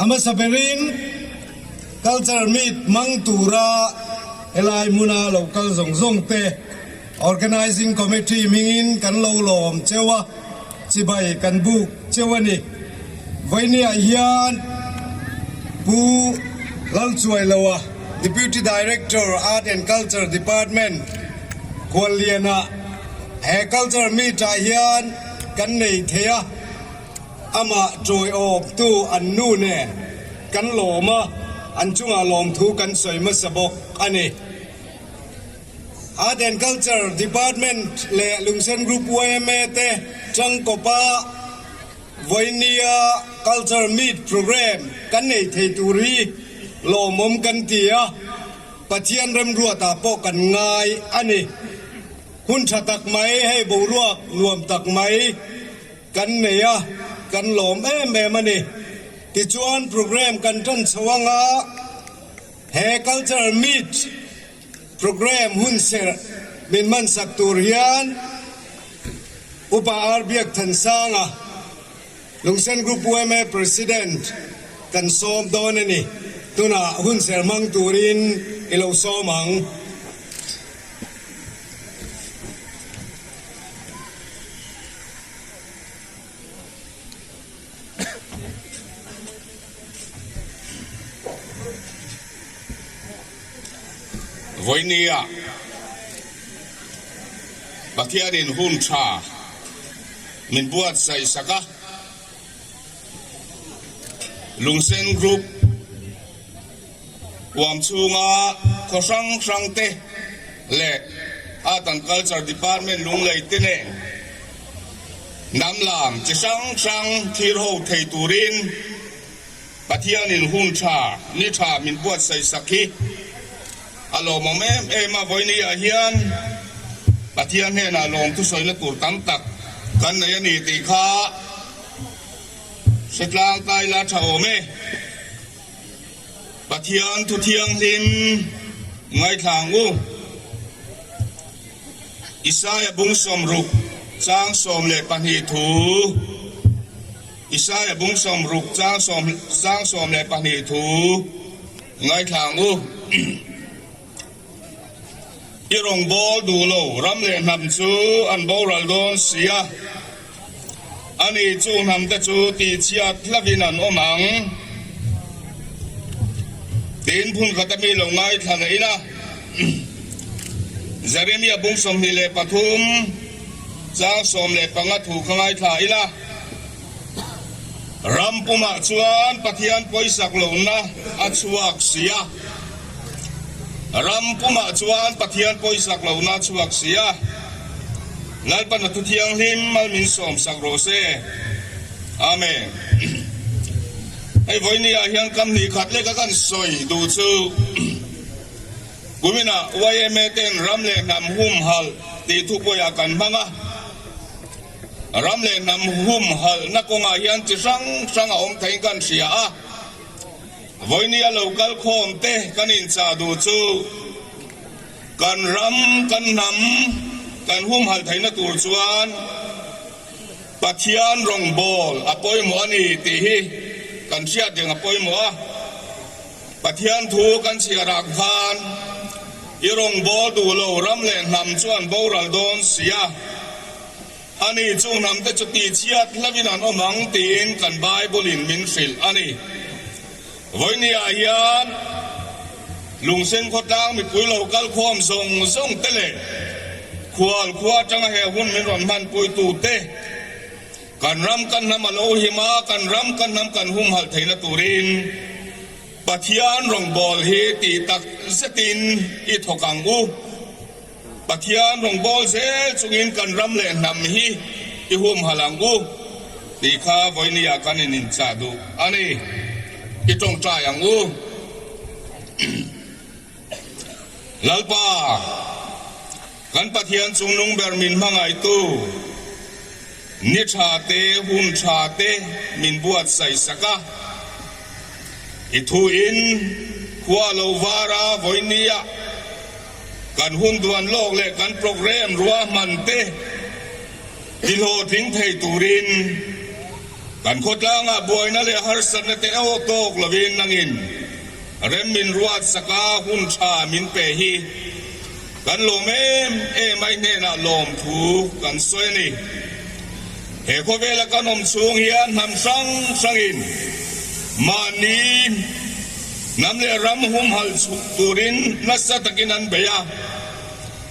A hmasa berin Culture Meet hmang tura helai hmuna lo kal zawng zawng te Organizing Committee hmingin kan lo lawm cheu a, chibai kan buk cheu a ni. Vawinia hian Pu Lalchuailoa, Deputy Director, Art and Culture Department, Khualliana he Culture Meet-ah hian kan nei thei a, amah tawiawmtu an nu nen kan lawm a, an chungah lawmthu kan sawi hmasa bawk a ni. Art and Culture Department leh Lungsen Group yma te tangkawpa vawinia Culture Meet Programme kan nei thei tur hi lawmawm kan ti a, Pathian remruatah pawh kan ngai a ni. Hun tha tak mai hei boruak nuam tak mai kan nei a, kan lawm em em a ni. Tichuan programme kan tan chho anga he Culture Meet programme hun serh min hmansak tur hian Upa R Biakthansanga, Lungsen Group yma President kan sawm dawn a ni. Tunah hun ser hmang turin i lo sawm ang. Vawinia Pathianin hun tha min buatsaih sak a, Lungsen Group huam chhunga khaw hrang hrang te leh Art and Culture Department lunglei te nen hnam lam chi hrang hrang thlir ho thei turin Pathianin hun tha ni tha min buatsaih sak hi a lawmawm em em a, vawinia hian Pathian hnenah lawm thusawina tur tam tak kan nei a ni tih kha hretlang kai la tha awm e. Pathian thu thianghlim ngaithla ang u. Isaia bung 60 chang 12 thu Isaia bung 60 chang sawm chang 12 thu ngaithla ang u. I rawngbâwl duh lo ram leh hnam chu an boral dawn si a, ani chu hnamte chu tihchhiat hlavin an awm ang. Tiin phun khat a mi lo ngaithla leh ila, Jeremia bung 23 chang 15 thu kha ngaithla ila, Ram pumah chuan Pathian pawisak lohna a chhuak si a. Ram pumah chuan Pathian pawisak lohna a chhuak si a. Lalpan a thu thianghlim mal min sawmsak rawh se. Amen. Hei vawinia hian kam hnih khat leka kan sawi duh chu kuminah yma ten ram leh hnam humhalh tih thupuiah kan hmang a. Ram leh hnam humhalhna kawngah hian chi hrang hrang a awm theiin kan hria a, vawinia lo kal khawm te kan inchah duh chu kan ram, kan hnam kan humhalh theihna tur chuan Pathian rawngbâwl a pawimawh a ni tih hi kan hriat reng a pawimawh a. Pathian thu kan chhiar ah khan i rawngbâwl duh lo ram leh hnam chuan boral dawn si a. Ani chung hnam te chu tihchhiat hlauhin an awm ang tiin kan Bible in min hrilh a ni. Vawinia ah hian Lungsen khawtlang mipui lo kal khawm zawng zawng te leh khual khua atanga he hun min rawn hmanpui tu te kan ram kan hnam a lo him a, kan ram kan hnam kan humhalh theihna turin Pathian rawngbâwl hi tih tak zetin i thawk ang u. Pathian rawngbâwl zel chungin kan ram leh hnam hi i humhalh ang u tih kha vawinia kan in inchah duh a ni. I tawngtai ang u. Lalpa, kan Pathian chungnung ber min hmangaihtu, ni tha te, hun tha te min buatsaih sak a. I thuin khua lo var a vawinia Kan hun duan lawk leh kan programme ruahman te ti hlawhtling thei turin Kan khawtlangah buaina leh harsatna te erawh tawk lovin nangin rem min ruat saka hun tha min pe hi kan lawm em em a, i hnenah lawmthu kan sawi a ni. He khawvela kan awm chhung hian hnam hrang hrangin mahni hnam leh ram humhalh chhuk turin nasa takin an bei a,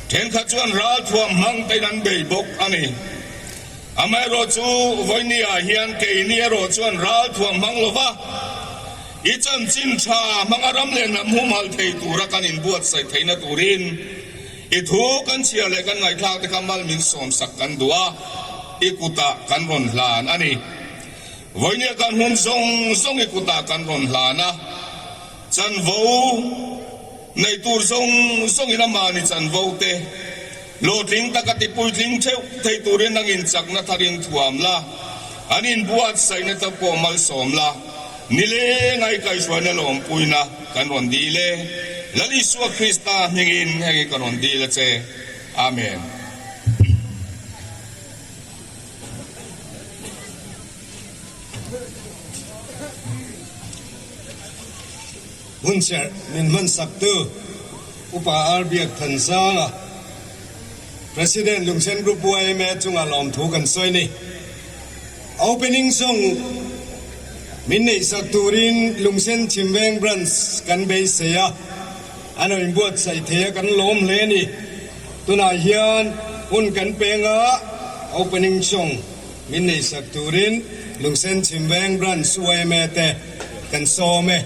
thenkhat chuan ralthuam hmang tein an bei bawk a ni. Amaherawh chu vawinia hian keini erawh chuan ralthuam hmang lova i chanchin tha hmanga ram leh hnam humhalh thei tura kan inbuatsaih theihna turin i thu kan chhiar leh kan ngaihthlak te kha mal min sawmsak kan duh a, i kutah kan rawn hlan a ni. Vawinia kan hun zawng zawng i kutah kan rawn hlan a, chanvo nei tur zawng zawngin amahni chanvo te, Hlawhtling taka tipuitling theuh thei turin nang inchakna tharin thuam la, an inbuatsaihna te pawh malsawm la, nileng ai kaihhruaina lawmpuina kan rawn dil e. Lal Isua Krista hmingin heng hi ka rawn dil a che. Amen. Hmunserh min hmansaktu Upa R. Biak Thansanga, President Lungsen Group yma chunga lawmthu kan sawi ni. Opening song min neihsak turin Lungsen Chhimveng Branch kan beisei a, an rawn inbuatsaih thei a kan lawm hle a ni. Tunah hian hun kan peng a, opening song min neihsak turin Lungsen Chhimveng Branch yma te kan sawm e.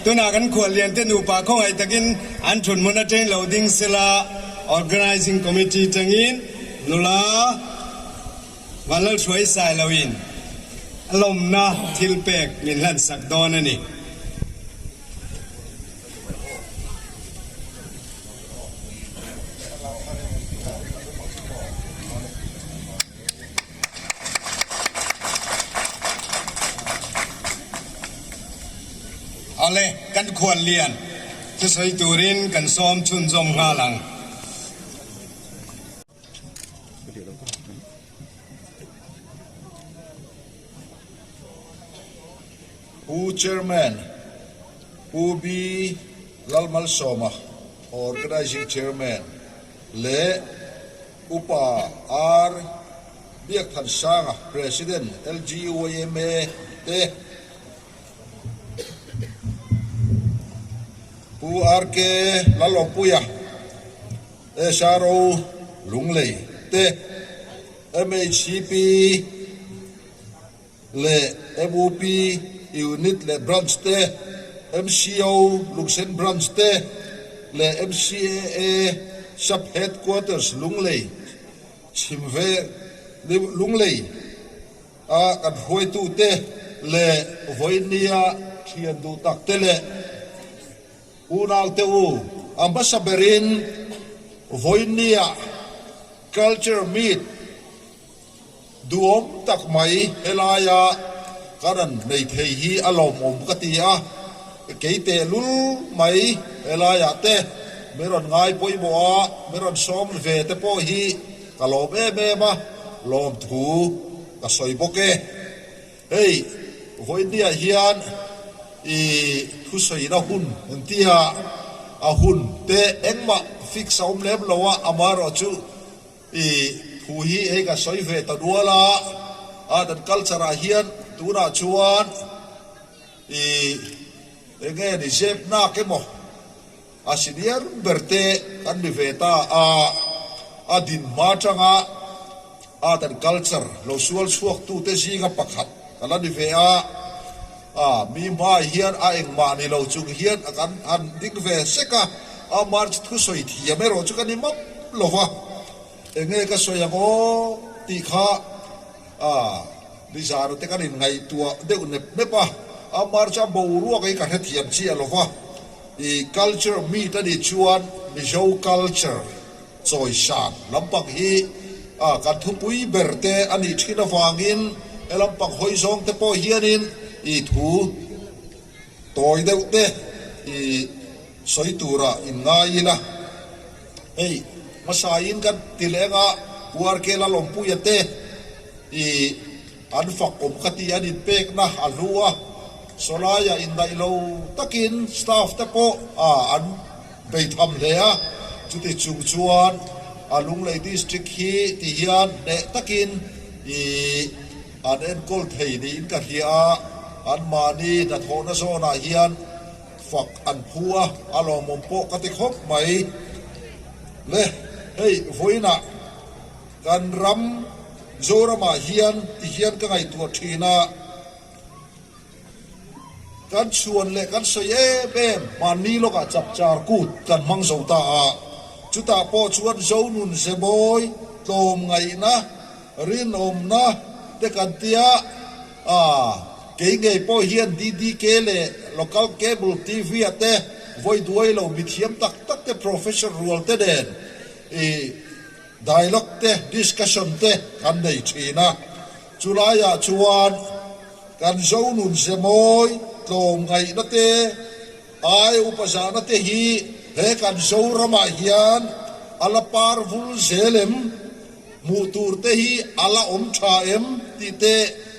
Tunah kan khuallian te nupa khawngaih takin an thunhmun atangin lo ding sela Organizing Committee tangin nula Vanlalhruai Sailoin a lawmna thil pek min hlansak dawn a ni. Awle, kan khuallian thusawi turin kan sawm chhunzawm nghal ang. Pu Chairman, Pu B. Lalmalsawma, Organizing Chairman leh Upa R. Biakthansanga, President, LGYMA te, Pu RK. Lalawmpuia, SRO, Lunglei te, MHCP leh MUP Unit leh Branch te, MCO Lungsen Branch te leh MCAA Sub Headquarters Lunglei chhimve Lunglei a kan hruaitute leh vawinia thian duh tak te leh Unaute u, a hmasa berin vawinia Culture Meet duhawm tak mai helaia ka rawn nei thei hi a lawmawm ka ti a, kei tehlul mai helaiah te min rawn ngai pawimawh a, min rawn sawm ve te pawh hi ka lawm em em a, lawmthu ka sawi bawk e. Hei, vawinia hian i thusawiina hun engtia a hun te engmah fix a awm lem lo a, amaherawhchu I thu hi hei ka sawi ve ta nual a, art and culture ah hian tunah chuan i enge ni zep nak emaw a senior ber te kan ni ve ta a, a din hma atanga art and culture lo sual chhuak tu te zinga pakhat ka la ni ve a, a mi hmaah hian a engmah ni lo chung hian a kan han ding ve sek a, a march thusawi thiam erawh chu ka ni mawp lo va, enge ka sawi ang aw tih kha a nizana te kan inngaihtuah deuh nep nep a, a march a boruak hi ka hrethiam chiah lo va, i culture meet a nih chuan Mizo culture Chawisan lampang hi a kan thupui ber te a nih thin avangin he lampang hawi zawng te pawh hianin i thu tawi deuh te i sawi tura in ngai ila. Hei hmasain kan ti leng a URK Lalawmpuia te i an fak awm ka ti an inpekna a hlu a, sawlaia indaih lo takin staff te pawh a an Beitham hle a, chuti chung chuan a Lunglei District hi ti hian hneh takin i an enkawl thei niin ka hria a, anmahni hnathawhna zawnah hian fak an phu a, a lawmawm pawh ka ti khawp mai. Le, hei vawiinah kan ram Zoramah hian ti hian ka ngaihtuah thin a, Kan chhuan leh kan sawi em em hmanni lawkah chapchar kut kan hmang zo ta a, chutah pawh chuan Zonun Zemawi tlawmngaihna, rinawmna te kan tia a, kei ngei pawh hian DDK leh Local Cable TV ah te vawi duai lo mithiam tak tak te Professor rual te nen i dialogue te discussion te kan nei thin a, chulaiah chuan Kan Zonun Zemawi tlawmngaihna te, ai upa zahna te hi he kan Zoramah hian a la par vul zel em? Hmuh tur te hi a la awm tha em tih te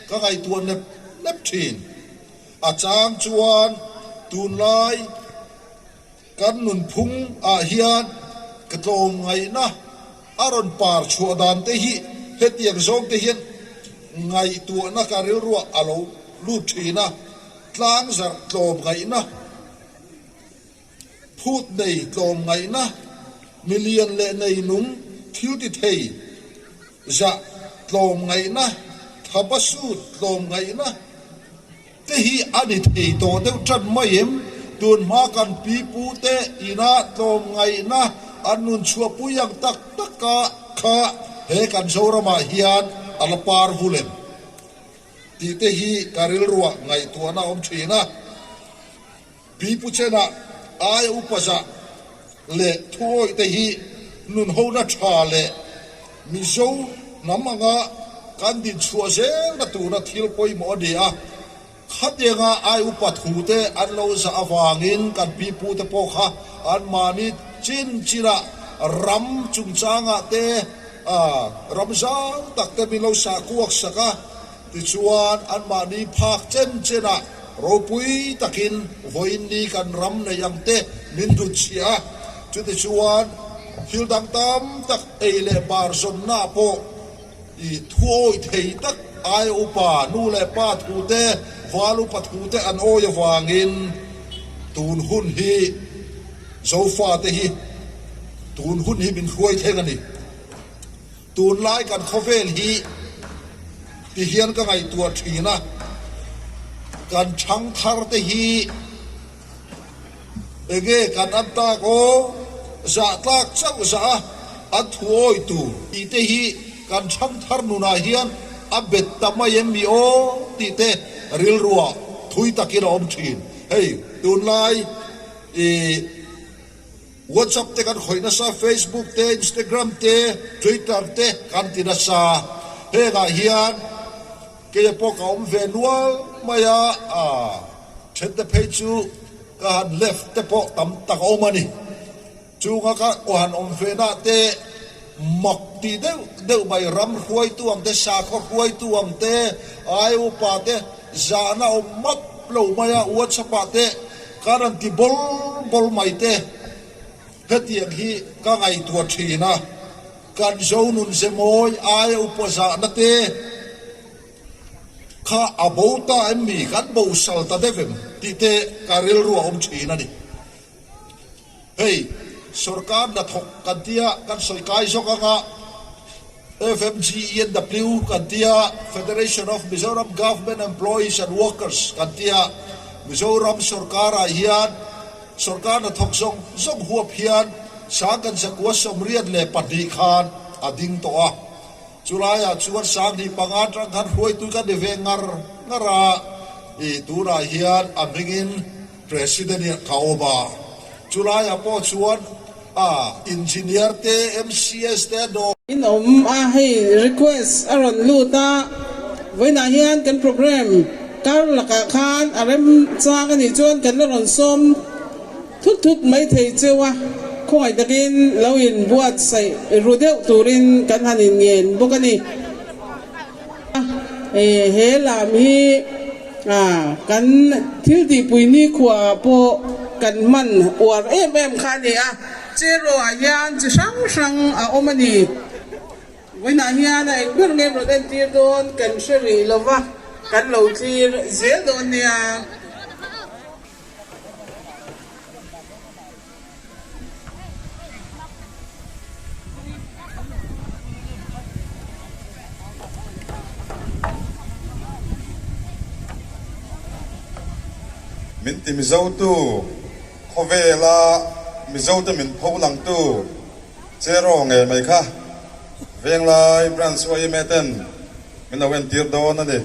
ka ngaihtuah nep nep thin. A chang chuan tunlai Kan nunphung ah hian ka tlawmngaihna a rawn par chhuah dan te hi hetiang zawng te hian ngaihtuahna ka rilruah a lo lut thin a, tlangzarh tlawmngaihna, phut nei tlawmngaihna, milian leh neinung thil ti thei zah tlawmngaihna, thabasut tlawmngaihna, Te hi a ni thei tawh deuh tan mai em? Tun hma kan pi pu te ina tlawmngaihna an nun chhuahpui ang tak taka kha he kan Zoramah hian a la par vul em? Tih te hi ka rilruah ngaihtuahna a awm thin a. Pi pu chenah aia upa zah leh thuawih te hi nunhona tha leh Mizo hnam anga kan dinchhuah zelna tura thil pawimawh a ni a. Khatianga ai upa thute an lo zah avangin kan pipute pawh kha anmahni chin chinah ram chungchangah te ram zau tak te min lo sah kuak sak a, tichuan anmahni phak chen chenah ropui takin vawiinni kan ram nei ang te min dut chhiah a, chutichuan thil dang tam tak ei leh bar zawnnaah pawh I thuawi thei tak aia upa nu leh pa thute, val upa thute an awi avangin tun hun hi Zofate hi tun hun hi min hruai thleng a ni. Tunlai kan khawvel hi ti hian ka ngaihtuah thin a, kan thangthar te hi Enge kan an tak aw, zah tlak chauh zah a, an thuawi tur tih te hi kan thangthar nunah hian a bet ta mai em mi aw tih te rilruah thui takin a awm thin. Hei tunlai i WhatsApp te kan khawih nasa, Facebook te, Instagram te, Twitter te kan ti nasa. Hengah hian Keia pawh ka awm ve nual mai a, then te phei chu ka han left te pawh tam tak a awm a ni. Chunga ka han awm ve nah te mak tih deuh deuh mai ram hruaitu ang te, sakhaw hruaitu ang te, ai upa te zahna awm map lo mai a, WhatsApp ah te ka rawn ti bawl bawl mai te hetiang hi ka ngaihtuah thin a. Kan Zonun Zemawi aia upa zahna te kha a bo ta em mi, kan bosal ta deuh em tih te ka rilru a awm thin a ni. Hei, sorkar hnathawk kan tia kan sawi kai zawk anga FMGENW kan tia, Federation of Mizoram Government Employees and Workers kan tia, Mizoram sorkarah hian sorkar hnathawk zawng zawng huap hian Sangkan zakua 92 khan a ding tawh a, chulaiah chuan 2005 atang khan hruaitu ka ni ve ngar ngar a, i tunah hian a hmingin President in ka awm a, chulaiah pawh chuan a Engineer te, MCS te, Dawr. In awm a, hei request a rawn lut a, vawiinah hian kan program kar lakah khan a remchang a nih chuan kan la rawn sawm. Thut thut mai thei cheu a, khawngaih takin lo in buatsaih ru deuh turin kan han in ngen bawk a ni. He lam hi kan thil tihpui nikhua ah pawh kan hman uar em em kha a ni a, cheraw ah hian chi hrang hrang a awm a ni. Vawiinah hian a eng ber nge rawn entir dawn kan hre rih lova, kan lo thlir zel dawn nia. Min ti Mizotu, khawvela Mizote min pholangtu Cheraw ngei mai kha Venglai Branch yma ten min lo entir dawn a ni.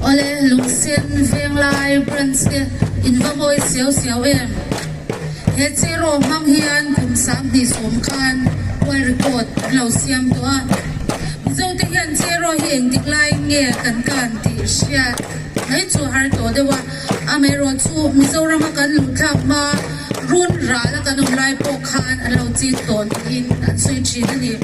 Awle Lungsen Venglai Branch te in va mawi siau siau em? He Cheraw hmang hian kum 2010 khan World Record an lo siam tawh a. Mizo te hian Cheraw hi engtik laiin nge kan kan tih hriat mai chu har tawh deuh a. Amaherawhchu Mizorama kan luh thlak hma run ral a kan awm lai pawh khan an lo chit tawn tiin an sawi thin a ni.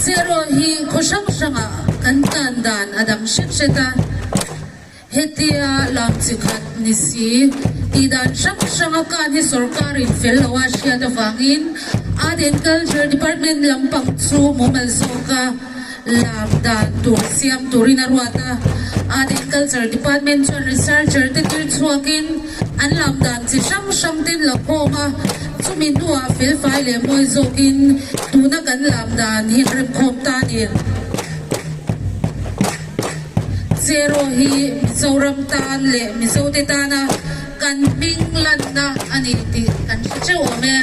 Cheraw hi khaw hrang hrangah kan tan dan a dang hret hret a, hetia lam chi khat ni si tih dan hrang hranga kan hi sorkarin fel lo a hriat avangin Art and Culture Department lampang chu mumal zawka Lam dan tur siam turin a ruat a, Art and Culture Department chuan researcher te tir chhuakin an lam dan chi hrang hrang ten la khawm a, chumi hnuah felfai leh mawi zawkin tuna kan lam dan hi an remkhawm ta a ni. Cheraw hi Mizoram tan leh Mizote tana kan hming lanna a ni tih kan hre theuh awm e.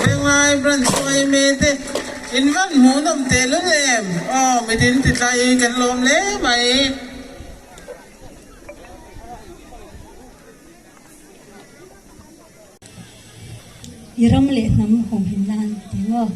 Venglai branch yma te in van hmuhnawm tehlul em aw midin ti tlai kan lawm hle mai. I ram leh hnam humhim nan ti maw?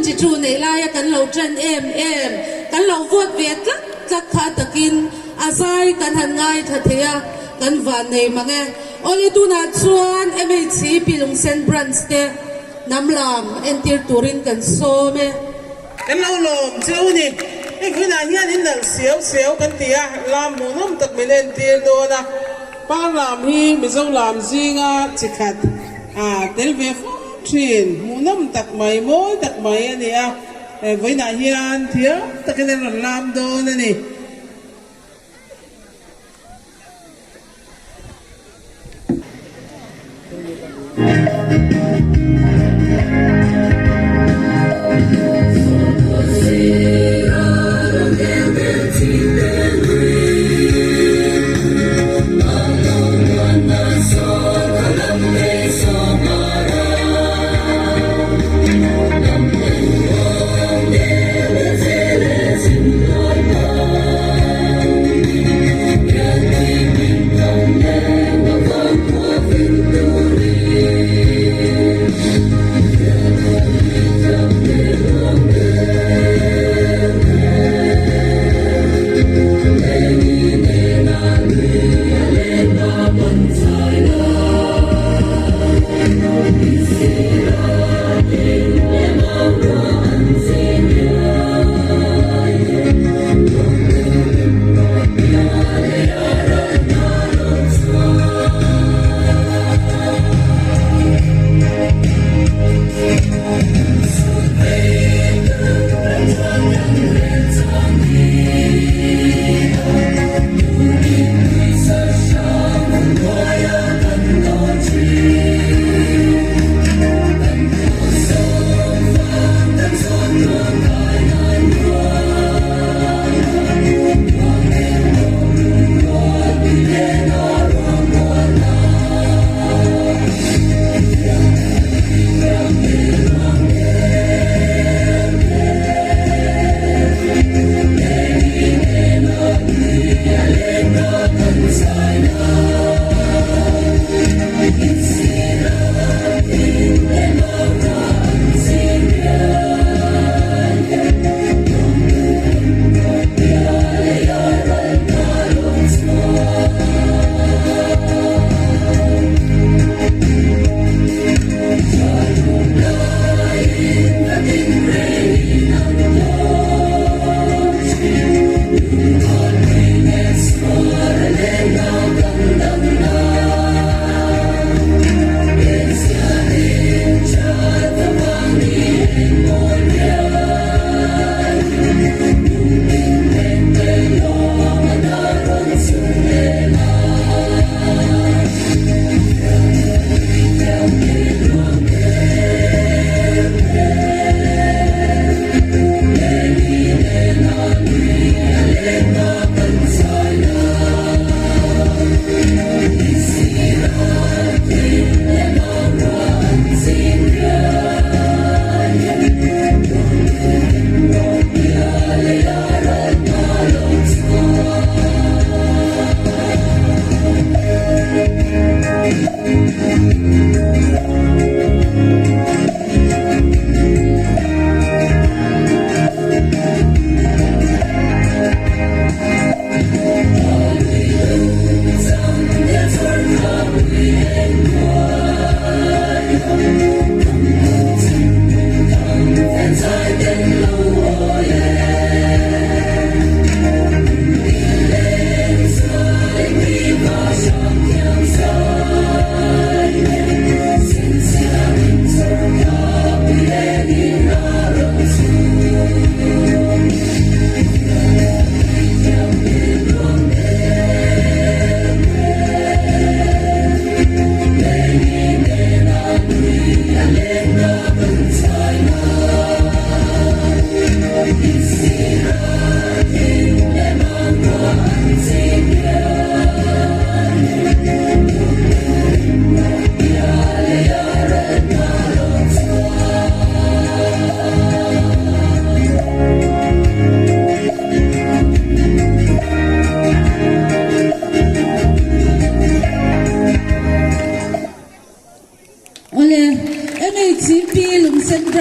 22 neih laia kan lo ṭan em em, kan lo vote ve tlat tlat kha takin a zai kan han ngaithla thei a, kan vannei mang e. Awle tunah chuan MHC Pi Lungsen Branch te hnam lam entir turin kan sawm e. Kan lo lawm cheu ni. Hei vawiinah hian in nalh siau siau kan ti a, lam hmuhnawm tak min entir dawn a. Par lam hi Mizo lam zinga chi khat a tel ve fo thin, hmuhnawm tak mai, mawi tak mai a ni a. Vawiinah hian thiam takin an rawn lam dawn a ni.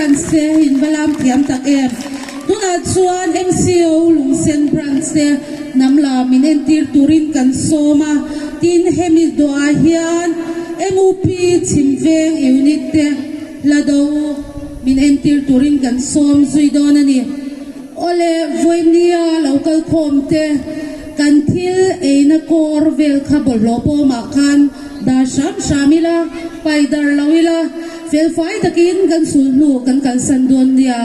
Branch te in va lam thiam tak em. Tunah chuan MCO Lungsen Branch te hnam lam in entir turin kan sawm a, tin hemi dawhah hian MUP Chhimveng Unit te hla do min entir turin kan sawm zui dawn a ni. Awle, vawinia lo kal khawm te kan thil eina kawr vel kha bawlhhlawh pawmah khan dar hram hram ila, pai dar lo ila, felfai takin kan sul hnu kan kalsan dawn nia.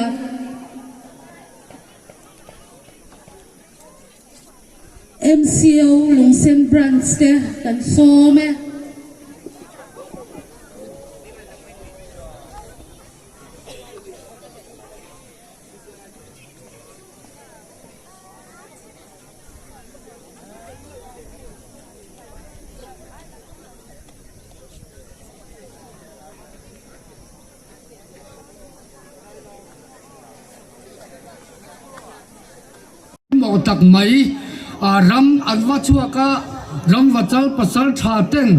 MCO Lungsen Branch te kan sawm e. Mawh tak mai ram an va chhuak a, ram vachal pasal tha ten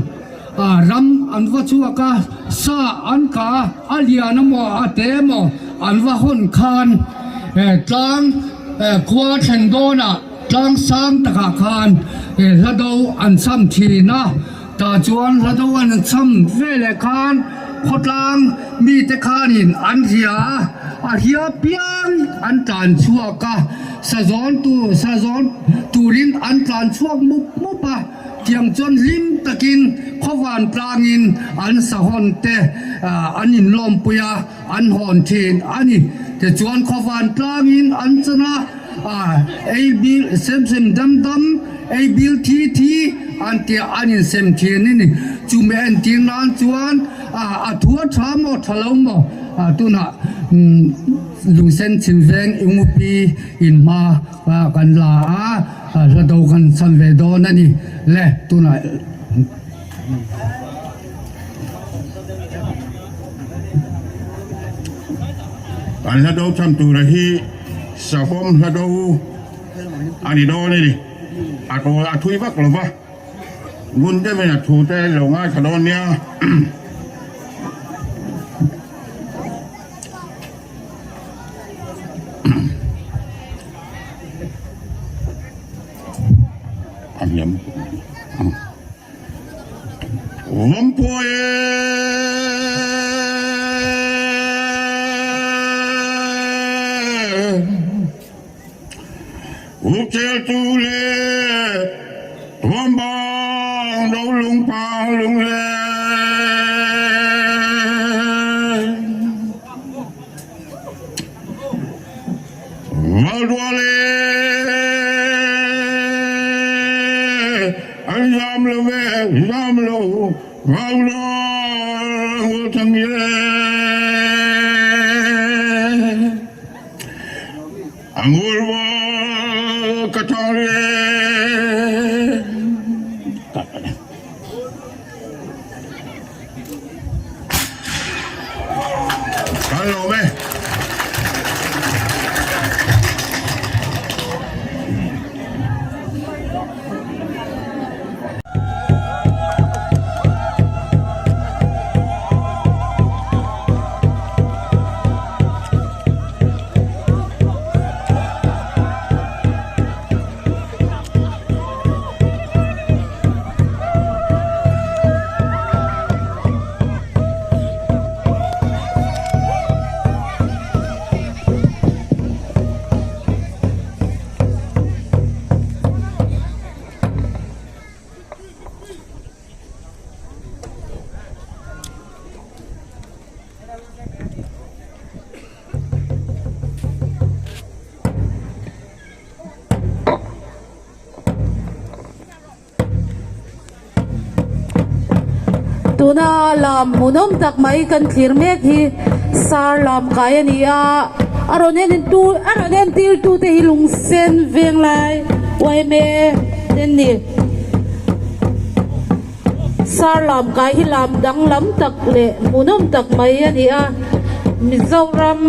ram an va chhuak a, sa an kah a, a lian emaw a te emaw an va hawn khan tlang khua thlen dawnah tlang sang takah khan hla do an cham thin a. Tah chuan hla do an cham veleh khan khawtlang mite khanin an hria a, a hria piang an tlan chhuak a, sazawn tur sazawn turin an tlan chhuak mup mup a, tiang chuan hlim takin khawvan tlangin an sahawn te an inlawmpui a, an hawn thin a ni. Tichuan khawvan tlangin an chan a. Ei bil sem sem dam dam, ei bil thi thi an tia an insem thin a ni. Chumi entir nan chuan a thu a tha maw tha lo maw tunah Lungsen Chhimveng Ingupi in hma kan la a, hla do kan chhan ve dawn a ni le tunah. Kan hla do chhan tura hi Sahawm hla do a ni dawn a ni. A tawl a thui vak lo va, ngun deuhin a thu te lo ngaithla dawn nia. A hniam. Vawmpuai Upcheltu leh Vawmbang Rolungpang Lungleng Valrual e An zam lo ve, zam lo, vau lo ngul thang ye. A ngul vo ka thang le. Kan lawm e. Tuna lam hmuhnawm tak mai kan thlir mek hi sar lam kai a ni a, a rawn en tu a rawn entir tu te hi lungsen veng lai yma te an ni. Sar lam kai hi lam danglam tak leh hmuhnawm tak mai a ni a, Mizoram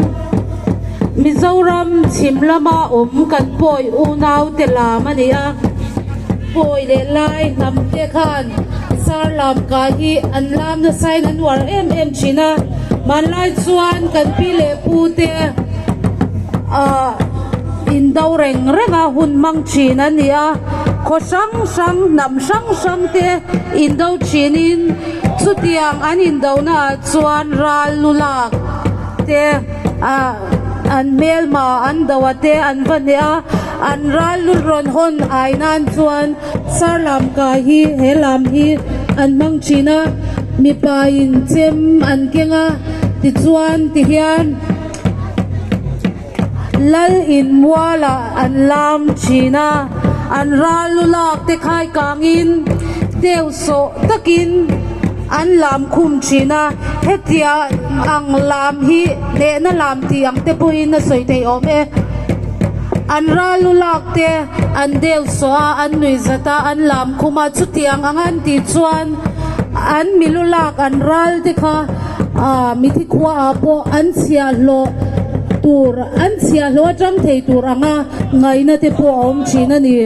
Mizoram chhim lama awm kan pawi unau te lam a ni a, pawi leh lai hnam te khan sar lam kai hi an lam nasa in an uar em em thin a. Hmanlai chuan kan pi leh pu te ah indo reng reng a hun hmang thin a ni a, khaw hrang hrang hnam hrang hrang te indo thin in chutiang an indo na ah chuan ral lu lak te ah an hmelma an do a te an va hneh a, an ral lu rawn hawn ai nan chuan Sar lam kai hi he lam hi an hmang thin a, mipa in chem an keng a, tichuan tihian lal in mualah an lam thin a, an ral lu lak te khai kangin teu sawh takin an lam khum thin a, hetia ang lam hi hnehna lam tih ang te pawhin a sawi theih awm e. An ral lu lak te an deu sawh a, an nuih zat a, an lam khum a, chutiang ang an tih chuan an milu lak an ral te kha ah mithi khua ah pawh an chhiahhlawh tur an chhiahhlawh atang thei tur anga ngaihna te pawh a awm thin a ni.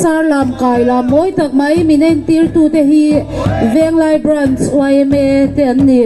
Sar lam kai lam mawi tak mai min entir tu te hi Venglai Branch yma te an ni.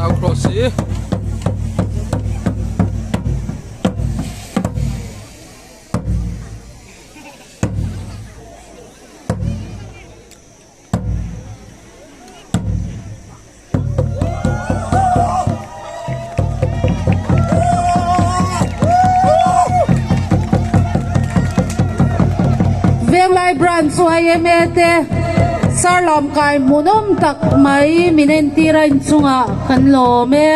Nau cross hi Venglai Branch yma te Sarlam kai hmuhnawm tak mai min entir a inchungah kan lawm e.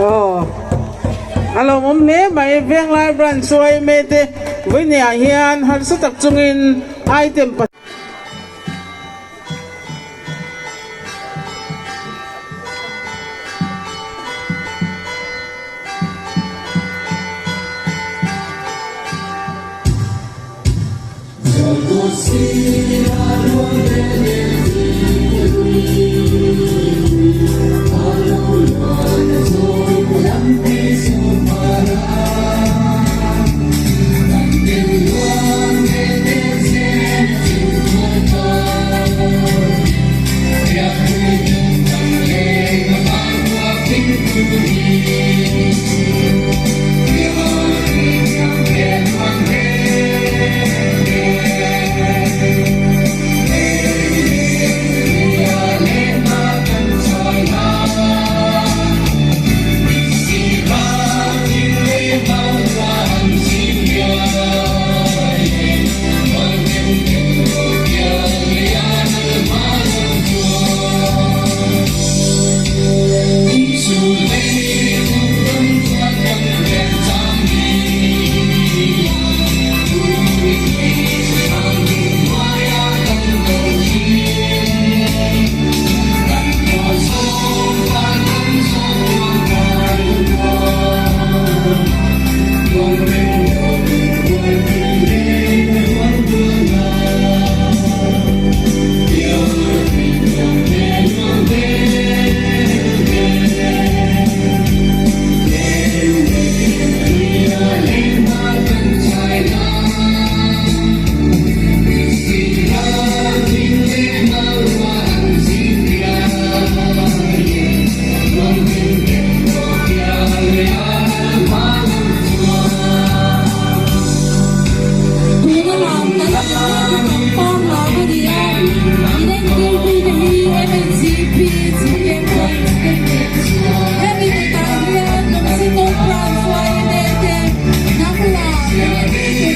Aw a lawmawm hle mai Venglai Branch yma te vawinia hian harsa tak chungin item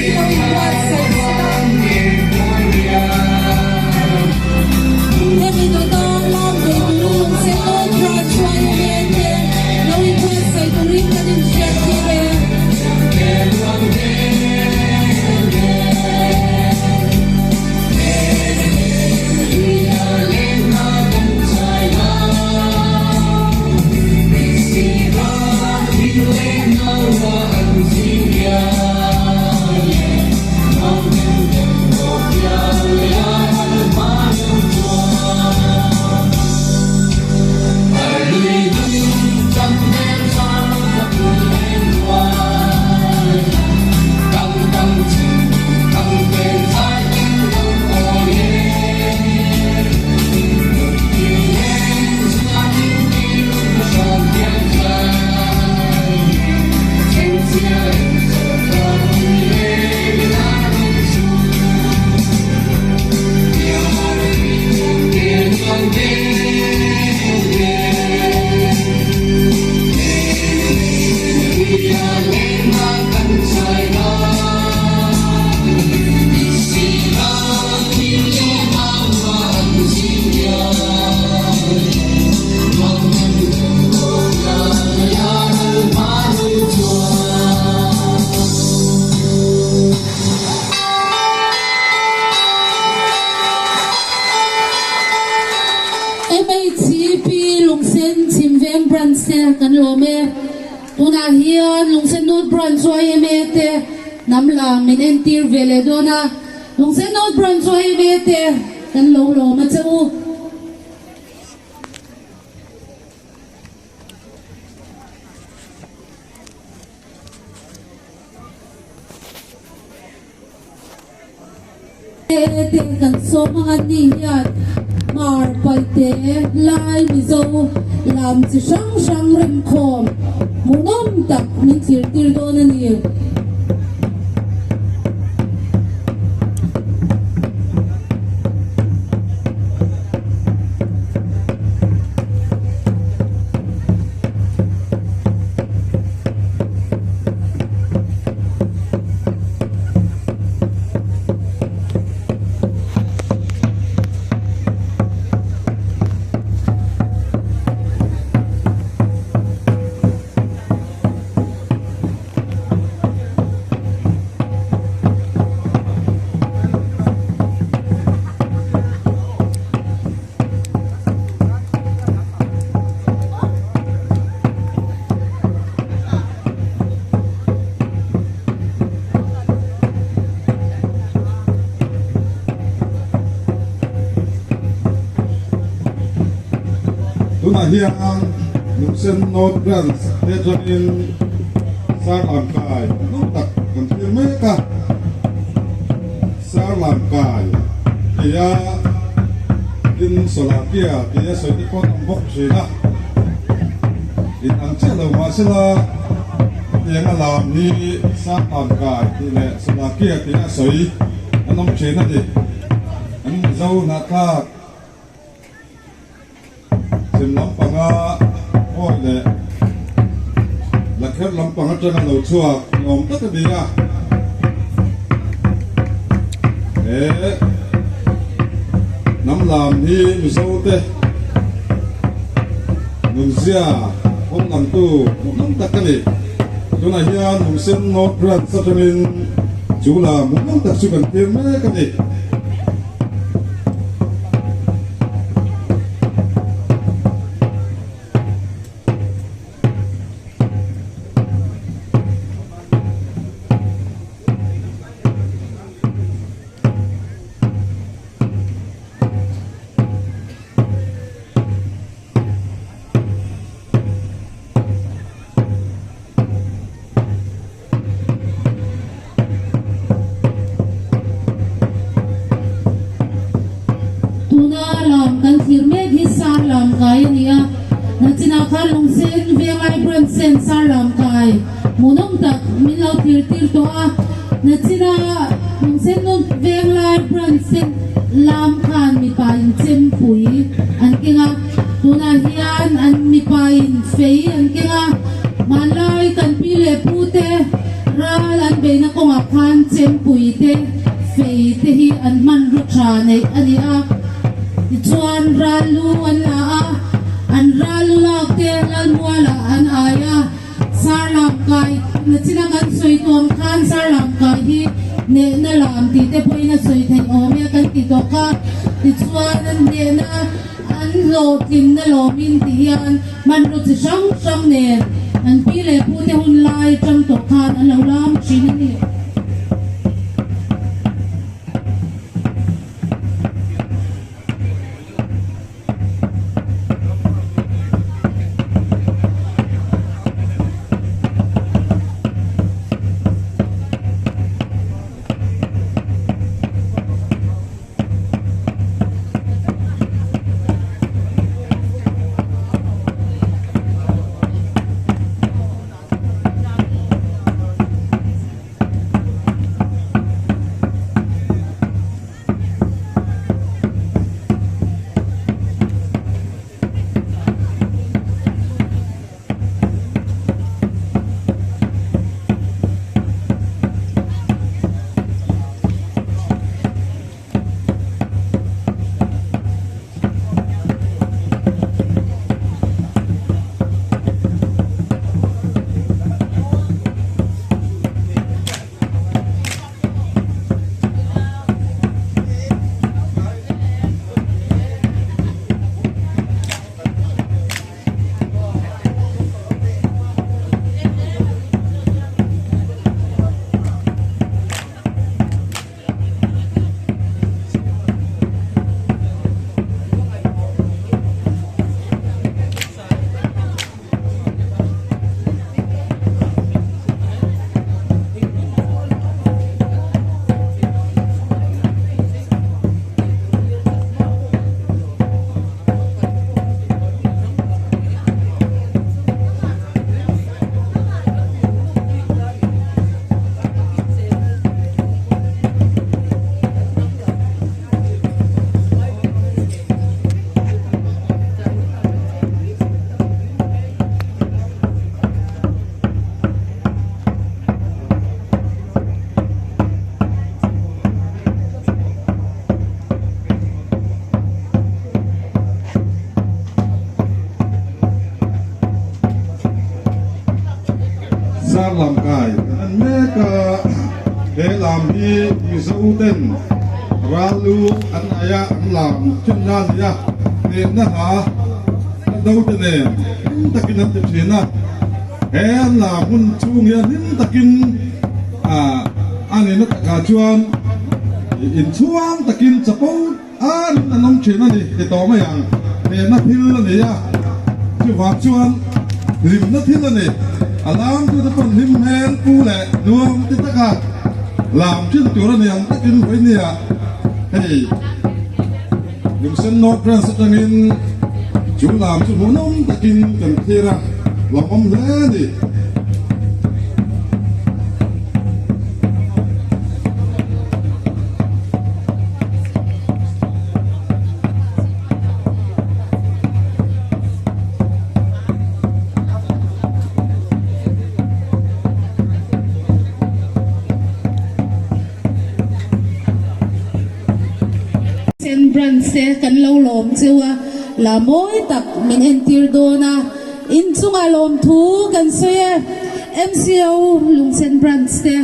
turin lo inbuatsaih sela. Hemi dawta lam ve turin Lungsen North Branch YMA te lo inbuatsaih turin kan inhriattir e. MHCP Lungsen Chhimveng Branch te kan lawm e. Tunah hian Lungsen North Branch yma te hnam lam min entir ve leh dawn a. Lungsen North Branch yma te kan lo lawm a che u. Te kan sawm ang an ni hian Hmar Paite Lai Mizo lam chi hrang hrang remkhawm hmuhnawm tak min thlir tir dawn a ni. Tunah hian Lungsen North Branch te atangin Sarlamkai hnu tak kan thlir mek a, Sarlamkai tia tin Sawlakia tia sawi te pawh an awm bawk thin a, in ang chiah lo mahsela hetianga lam hi Sarlamkai tih leh Sawlakia tia sawi an awm thin a ni. An Mizo hnahthlak. Chhim lampanga hawi leh Lakher lampang atanga lo chhuak ni awm tak a ni a. He hnam lam hi Mizo te nunzia awm langtu hmuhnawm tak a ni. Tunah hian Lungsen North Branch atangin chu lam hmuhnawm tak chu kan thlir mek a ni. Tuna lam kan thlir mek hi sar lam kai a ni a, nachinah khan Lungsen Venglai Branch ten sar lam kai hmuhnawm tak min lo thlir tir tawh a, nachina Lungsen Venglai Branch ten lam khan mipa in chempui an keng a, tunah hian an mipa in fei an keng a. Hmanlai kan pi leh pu te Ral an beihna kawngah khan chempui te, fei te hi an hmanraw tha neih a ni a. Tichuan ral lu an la a, an ral lu lak te Lalmualah an ai a. Sarlam kai na china kan sawi tawh ang khan Sarlam kai hi nehna lam tih te pawhin a sawi theih awm e kan ti tawh kha. Tichuan an nehna an hlawhtlinna lawmin ti hian hmanraw chi hrang hrang nen an pi leh pu te hun lai atang tawh khan an lo lam thin a ni. Zarlam kai kan en mek a, he lam hi Mizo ten ral lu an aia an lam thin na a ni a, hnehna hla a do te nen hlim takin an ti thin a, he an lam hun chhung hian hlim takin a nihna takah chuan inchhuang takin chapo An an awm thin a ni ti tawh mai ang. Hnehna thil a ni a, chuvang chuan hlimna thil a ni. A lamtute pawn hlim hmel pu leh nuam ti taka lam thin tur a ni ang takin vawinia hei Lungsen North Branch atangin chu lam chu hmuhnawm takin kan thlir a, lawmawm hle a ni. Sen Branch te kan lo lawm cheu a, la mawi tak min entir dawn a, inchungah lawmthu kan sawi e, MCO Lungsen Branch te.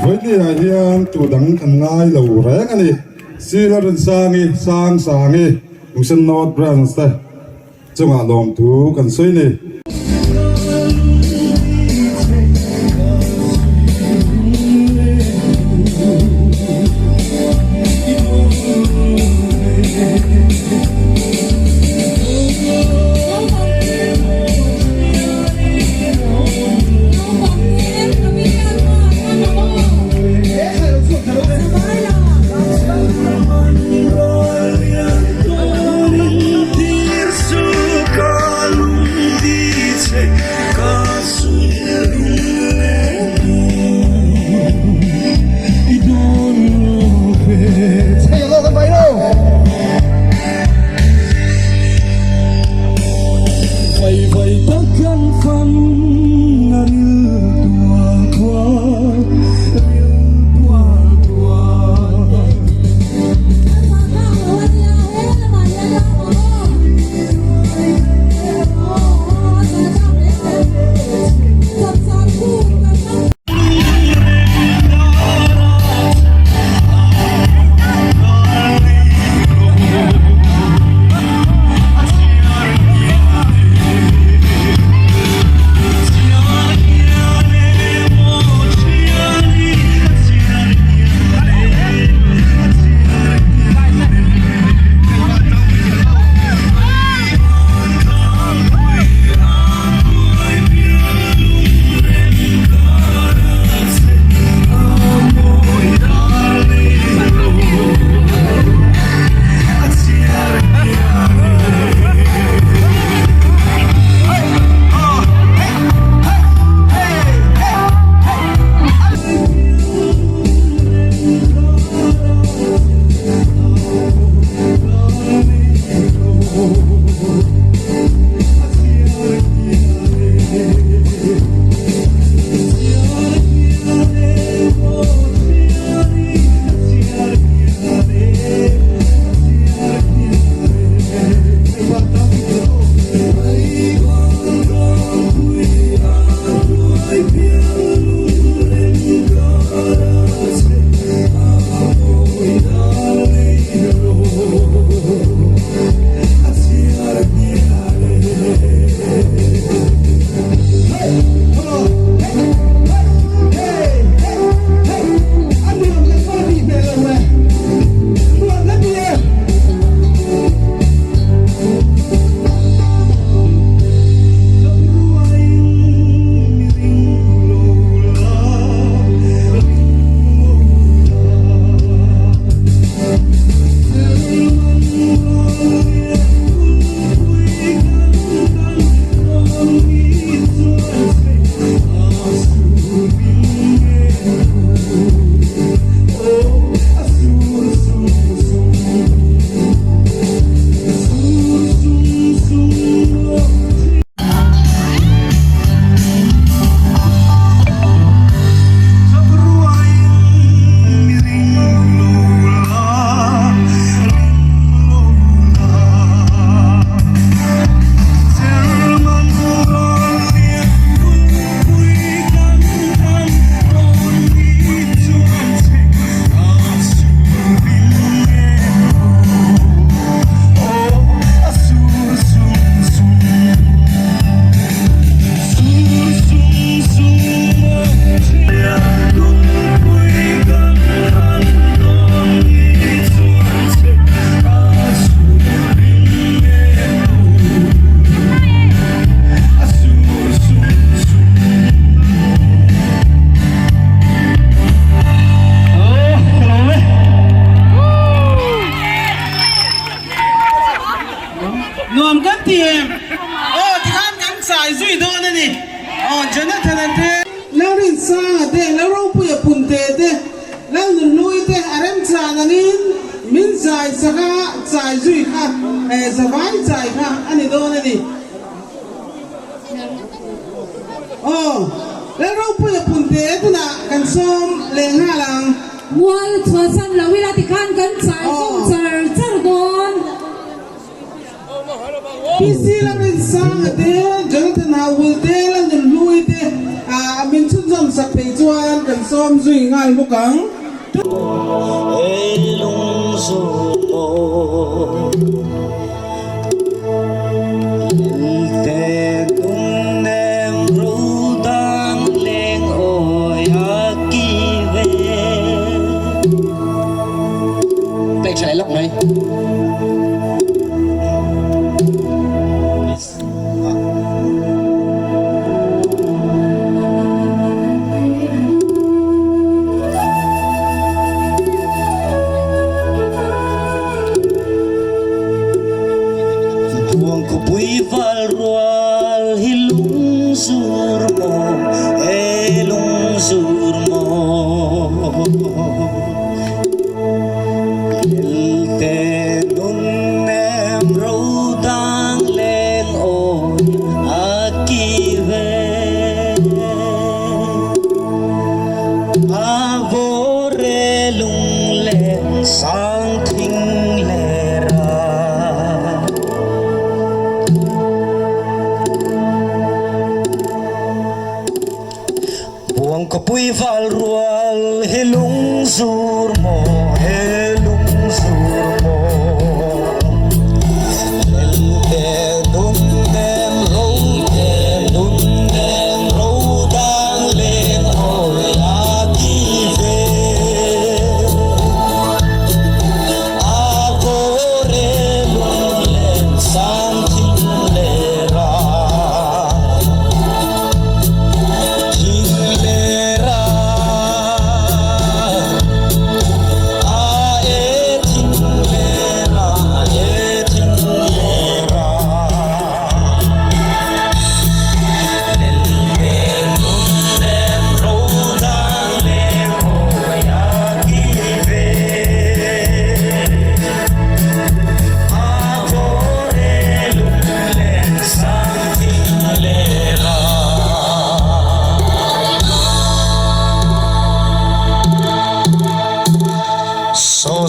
Vawinia hian tu dang kan ngai lo reng a ni. Sir Rinsangi, Sangsangi, Lungsen North Branch te chungah lawmthu kan sawi ni. Nuam kan ti em? Aw tikhan kan chai zui dawn a ni. Aw Jonathan-a te. Lalrinsanga te, Lalropuia Punte te, Lalnunhlui te a remchan angin min zai sak a, chai zui kha zavai chai kha a ni dawn a ni. Aw Lalropuia Punte tunah kan sawm leh nghal ang. Mual chhuahsan lo ila tikhan kan chai zawm char char dawn. PC Lalrinsanga te, Jonathan Hauhul te, Lalnunhlui te min chhunzawm sak thei chuan kan sawm zui nghal bawk ang. Buangkhawpui val rual hi lung zur maw he lung zur maw Lelte nun nem ro dang leng awi a ki ve A vawre lunglen sang thing le ra. Buangkhawpui val rual hi lung zur maw he lung zur maw Lelte nun nem ro te nun nem ro dang leng awi a ki ve A vawre lunglen sang thing le ra.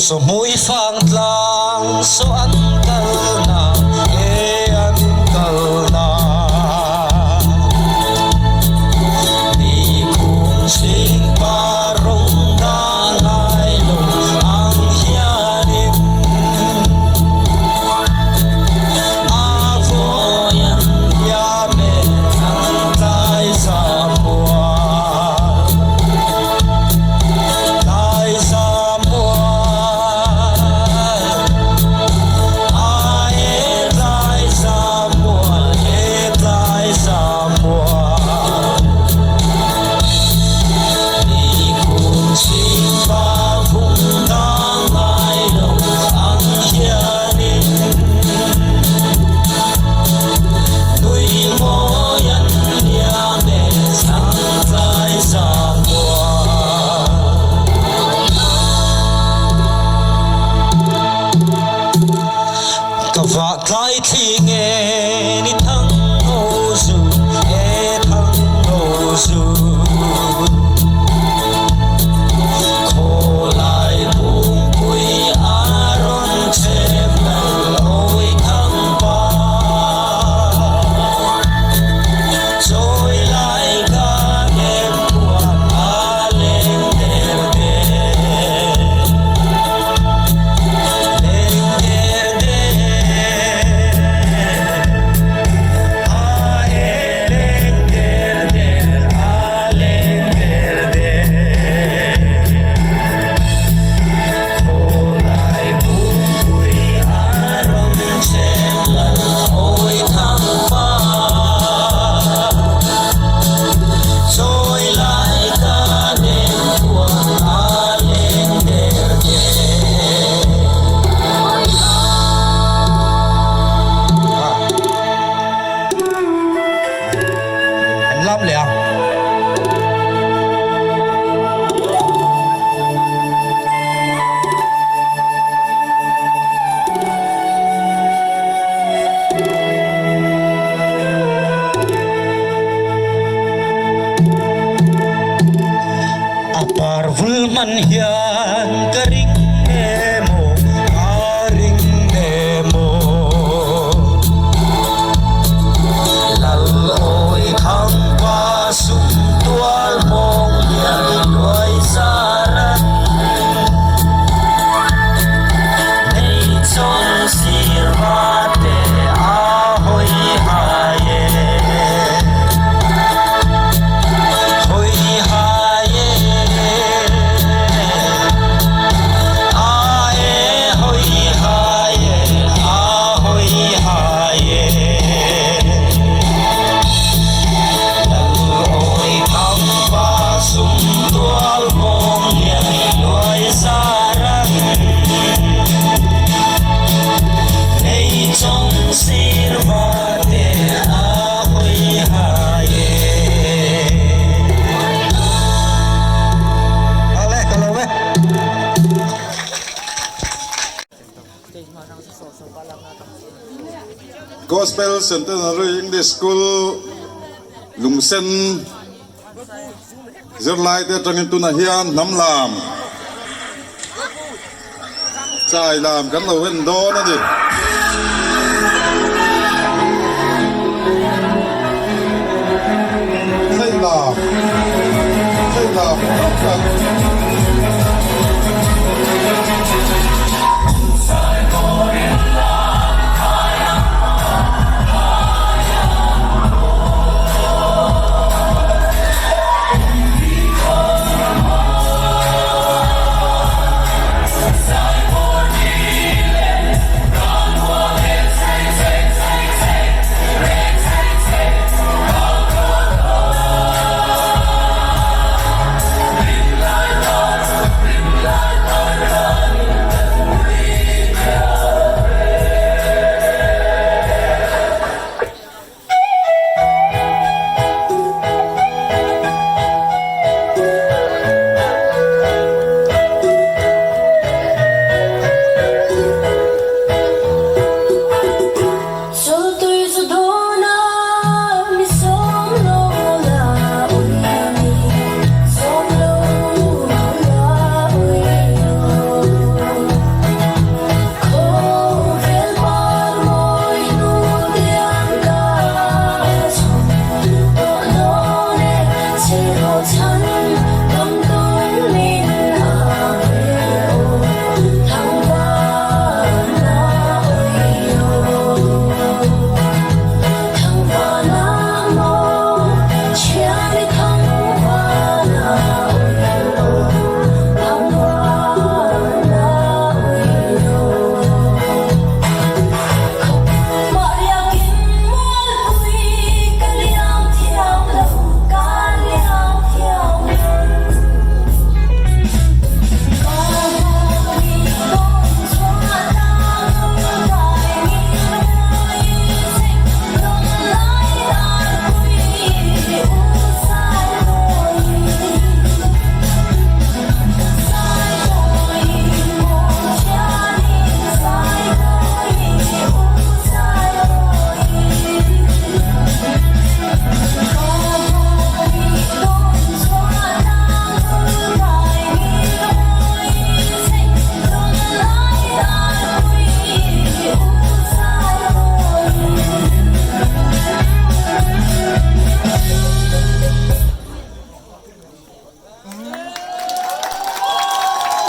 So mui fang tlang so an kal na e an kal na Ni khum sing pa rong na ngai lo ang hianin A vawian hiam e thang tlai za mual Tlai za mual A e tlai za mual e tlai za mual Ni khum sing pa vung dang ngai lo ang hianin Nui mawi an liam e thlang tlai za mual. Ka vah tlai thli nge ni thang ho zu e thang ho zu. Khawlai bungpui a rawn chep lal awi thang pa. Chawi lai ka nem khuan a leng der der. Leng der der. chan hian ka ring emaw ka ring emaw Lal awi thang pa sum tual mawng lian luai zar an nei chawng sir va te a hawi hai e hawi hai e a e hawi hai e a hawi hai e Lal awi thang pa sum tual mawng lian luai zar an nei chawng sir va te a hawi hai e. Ale ka lo e. Gospel Centenary English School Lungsen zirlaite atangin tunah hian hnam lam chai lam kan lo en dawn a ni. Chai lam chai lam tak.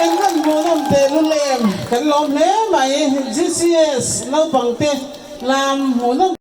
England hmuhnawm teh lul em? Kan lawm hle mai. GCS naupang te lam hmuhnawm.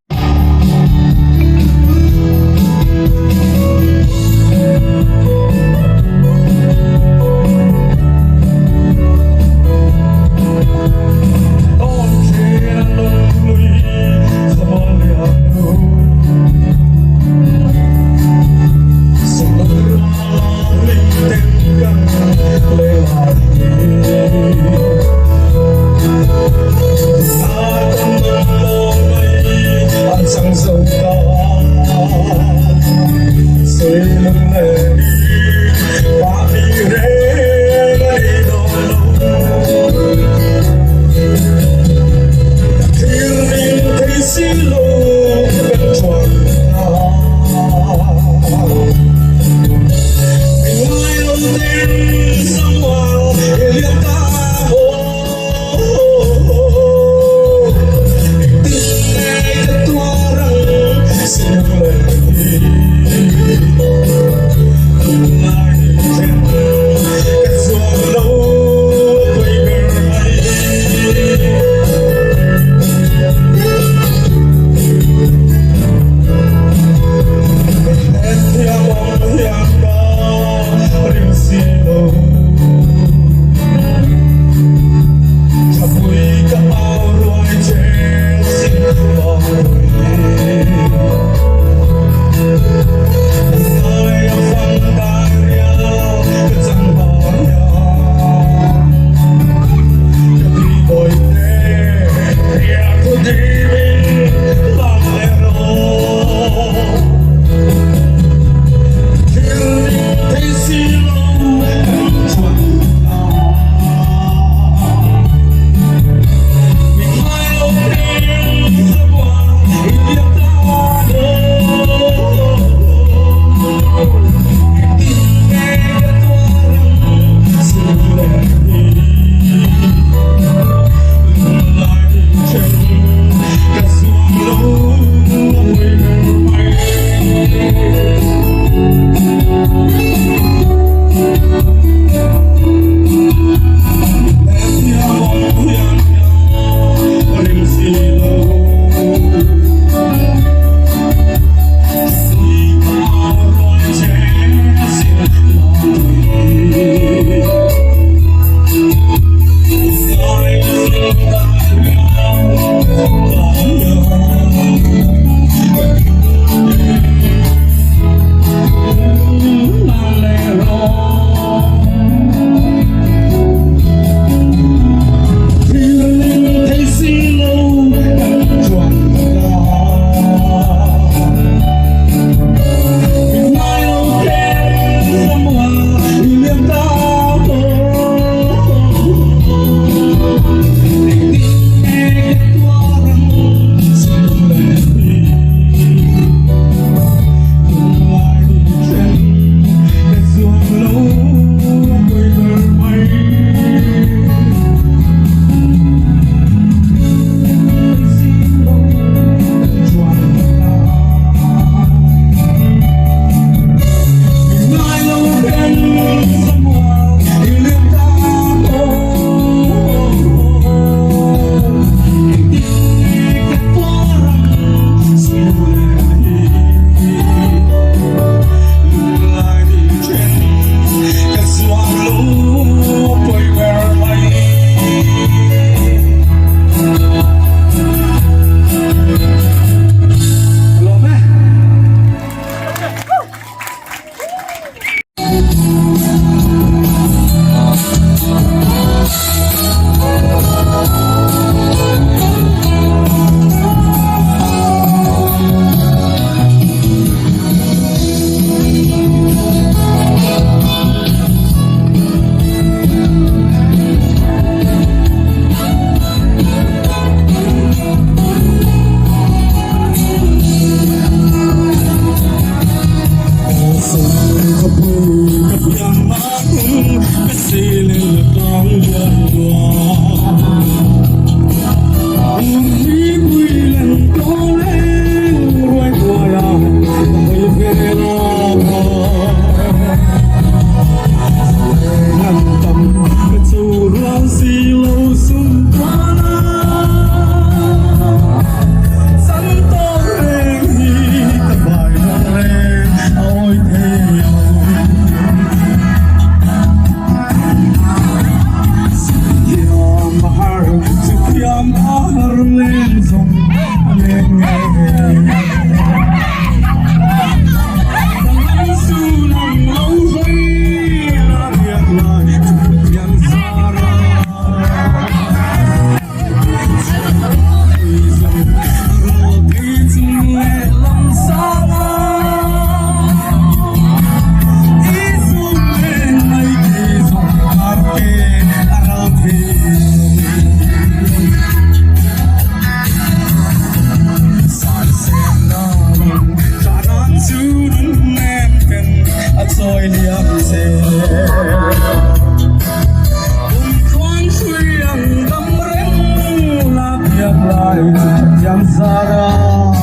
Pathian zarah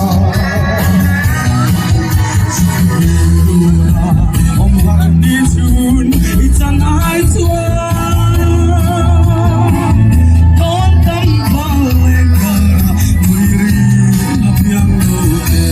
Awm har ni chhun i chan ai chuan Tawn tam val leh kara mui ri a piang lo te.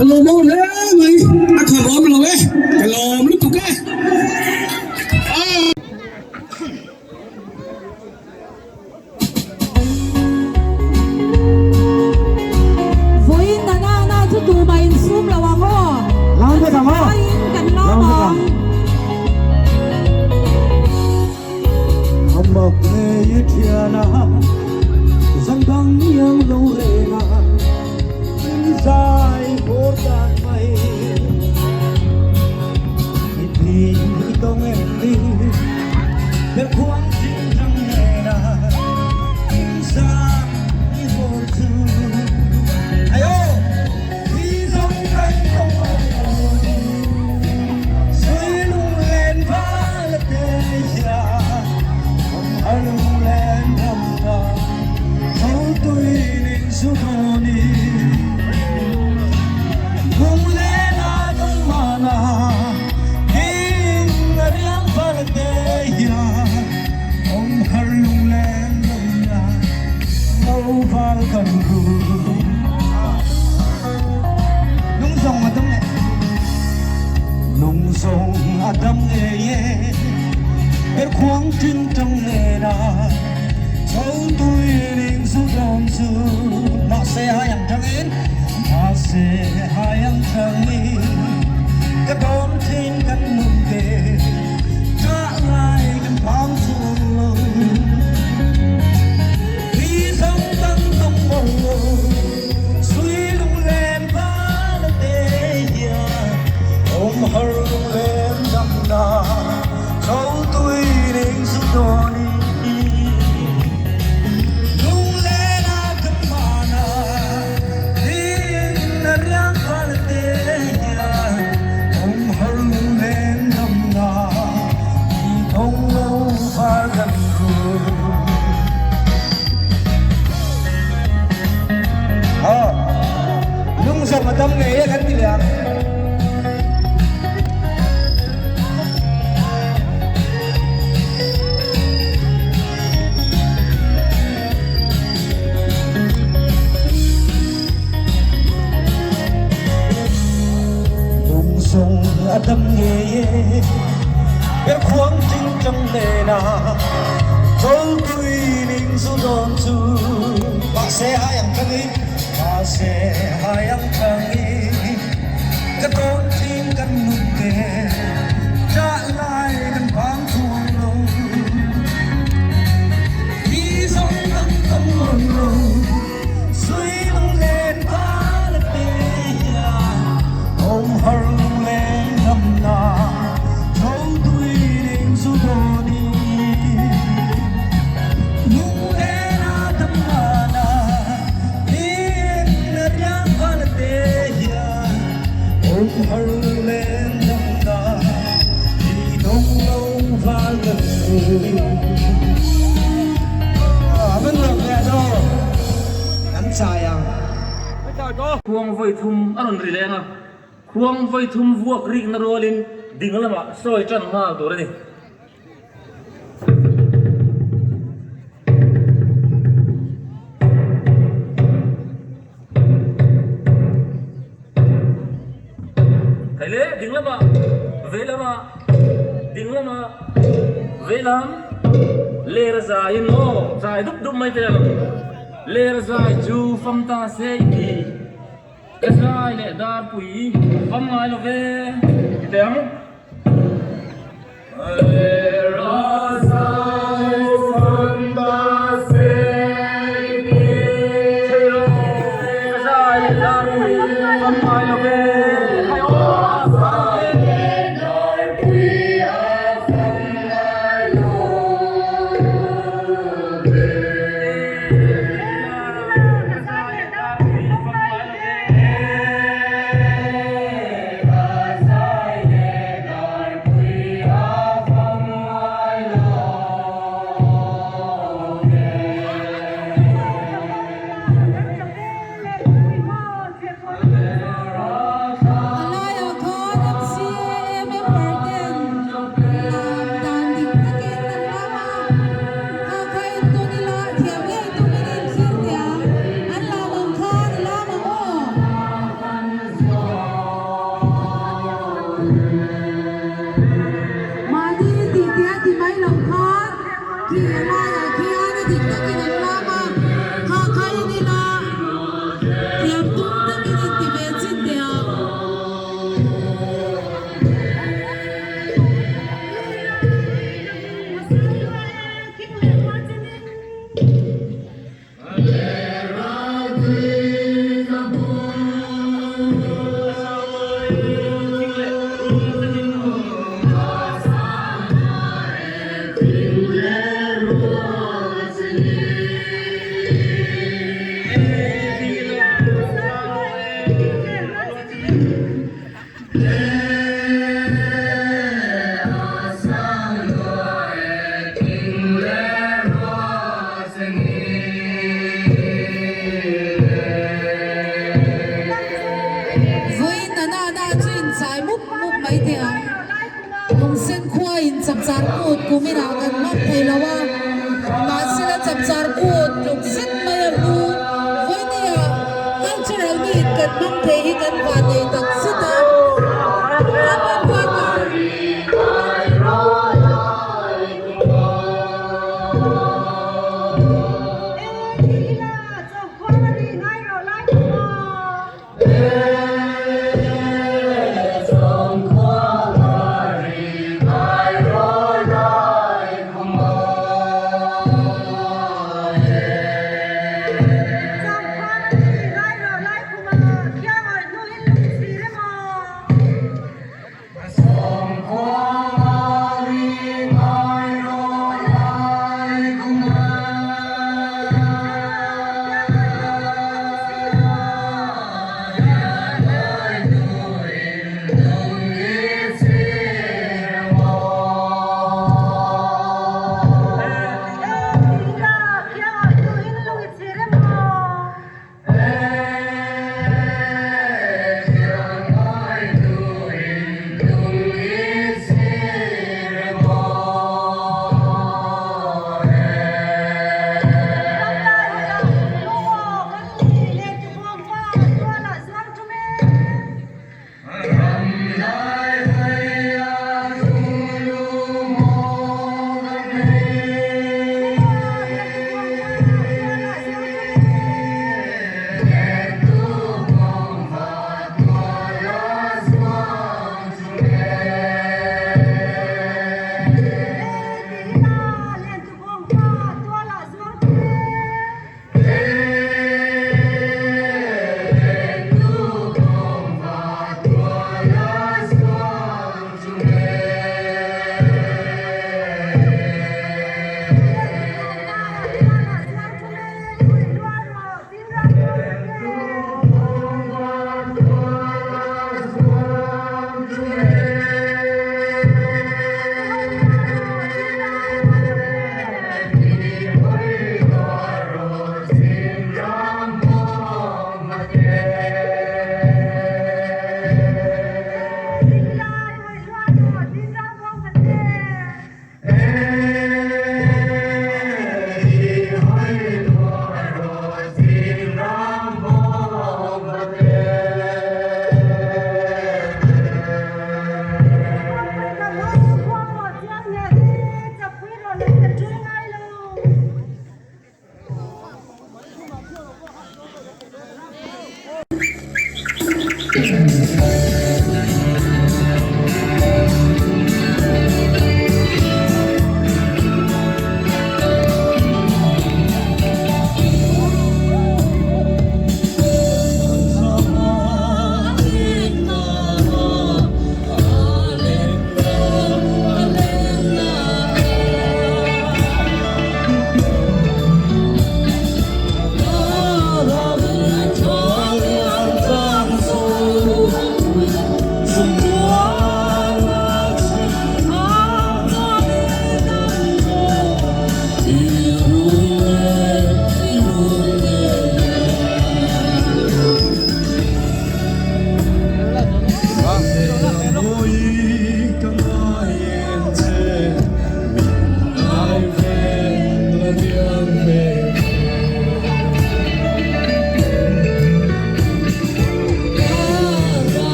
A lawm ho hle mai, a kham awm lo e, ka lawm lutuk e. Vawiin na na na chu tumah in sum lo ang aw. Lam vek ang aw. Vawiin kan lam ang. Amak ngei i thian a, zan dang iang lo reng a, in zai bawr dan mai. I thi i tawng em ni, ber khuang chin chang nena, in zai bawr chu. Ayo! Thi zawng kan tawng ang aw, suy lung len val te hia, awm har lung len ram ta, tho tui ning su dawni. Lung len a dang mana, ding a riang val te hia, awm har lung len ram na, lo val kan ru. Nung zawng a dam e, nung zawng a dam ngei e, ber khuang tin tang nena, tho tui ning zu dawn chu. Mahse hai ang tangin, mahse hai ang tangin, ka dawn thin kan nun te, ṭah lai kan phang chuang lo. Thi zawng kan tawng maw, suy lunglen val te hian, awm har lunglen damna, tho tui ning zu dawni. Lunglen a kan mana, ding a riang val te hian, awm har lunglen damna, thi thawng lo val kan ru. Aw, lung zawng a dam ngei e kan ti leh ang. Lung zawng a dam ngei e, ber khuang tingtang nena Tolpui ning zu dawn chu. Mahse hai ang thangin, mahse hai ang thangin, ka tawn thin kan nun te. Khuang vawi thum a rawn ri leng a, khuang vawi thum vuak rikna rualin ding lamah sawi tan nghal tur a ni. Hei le, ding lamah, vei lamah, ding lamah, vei lam, ler a zaiin aw, zai dup dup mai te ang. Ler a zai chu fam ta se i ti. Ka zai leh darpui fam ngai lo ve ti teh ang. Ler a zai fam ta se i ti. Thei lo, ka zai leh darpui fam ngai lo ve. Hai aw. Zai leh darpui a fam ngai lo ve. A laiah khan MCA member ten lam dan dik takin an lam a, kha kha entawn ila thiam ngei tumin in thlir teh ang, an lam ang khan i lam ang aw. Mahni tih tih a ti mai lo khan khi a laiah khian a dik takin an lam a, kha kha in ila thiam tum takin in ti ve chin teh ang. Vawiin a nana chu inchai mup mup mai thei ang. Lungsen khua in chapchar kut kuminah kan hmang thei lo a, mahsela chapchar kut tluk zet mai a hlu. Vawinia cultural meet kan hmang thei hi kan van nei ta.